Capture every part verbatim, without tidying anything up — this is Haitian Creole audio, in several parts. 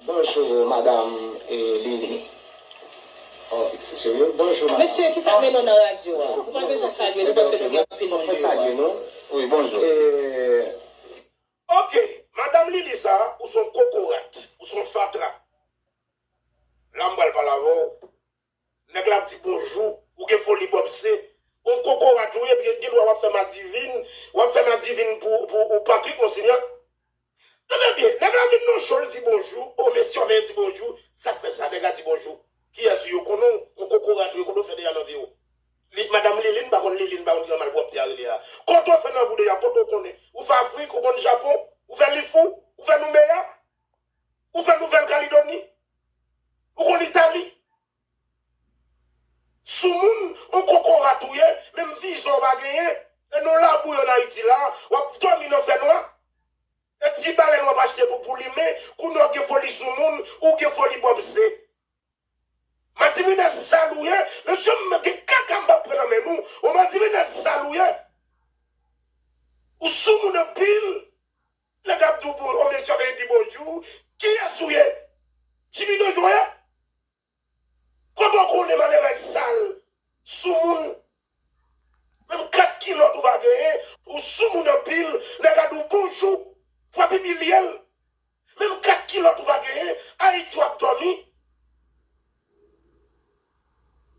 Bonjou, madanm, eh, Lili. Oh, excuse me. Bonjou, madanm. Mesye, kisa k mennen w nan radyo a? Nou pa bezwen salye nou, paske nou gen anpil moun deyò a. Mwen salye nou. Wi, bonjou. Eh, ok, madanm Lili sa, ou se yon kokorat, ou se yon fatra. La, m pral pale avè w. Nèg la ap di bonjou, ou gen foli bòpse. Yon kokorat ou ye, gen, gen dwa w ap fè madivin, w ap fè madivin pou, pou, pou Patrick Monsignac. Tande byen, nèg la vin nan show, l di bonjou. O, mesye, w ap di bonjou. Sa k fè sa, nèg la di bonjou. Kiyès ou ye? Ou konnen w, yon kokorat ou ye, kote w fè deja nan vi w? Li, madanm Lili, m pa konn Lili, m pa konn ki jan malpwòpte a rele a. Kote w fè nan vi w deja, kote w konnen? Ou fè Afrik, ou konn Japon, ou fè Lifou, ou fè Noumeya, ou fè Nouvèl Kaledoni, ou konn Itali. Soumoun, yon kokorat ou ye, menm vizyon w pa genyen, e nan labou yo nan Ayiti la, w ap dòmi nan fènwa. E ti balèn w ap achte pou, pou limen, kounye a w gen foli soumoun, ou gen foli bòpse. Madivinèz sal ou ye, mesye, m gen kaka m p ap pran nan men nou, yon madivinèz sal ou ye. Ou soumoun anpil, nèg ap di w bon, yon mesye ap di bonjou, kiyès ou ye? Jimmy Dojo ye? Kote w konnen malerèz sal, soumoun? Menm kat kilòt ou pa genyen, ou soumoun anpil, nèg a di w bonjou, w ap imilye l. Menm kat kilòt ou pa genyen, Ayiti w ap dòmi.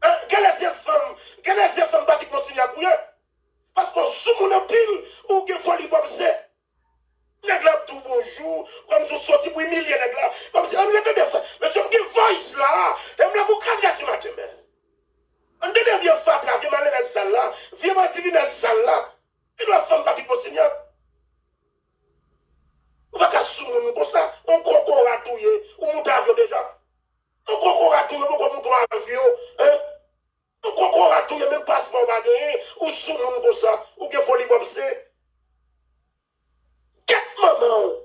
Eh, genlè se fanm, genlè se fanm Patrick Monsignac ou ye. Paske w soumoun anpil, ou gen foli bòpse. Nèg la ap di w bonjou, kòmsi w soti pou imilye nèg la. Kòmsi, ann ret tande frè. Mesye, m gen voice la, e m la pou kat gad di maten, men. Ann tande vye fatra, vye malerèz sal la, vye madivinèz sal la. Ki dwa fanm Patrick Monsignac? Ou pa ka soumoun konsa, yon kokorat ou ye, ou moute avyon deja. Yon kokorat ou ye, poko moute yon avyon, en? Yon kokorat ou ye, menm paspò ou pa genyen, ou soumoun konsa, ou gen foli bòpse. Kèt manman w,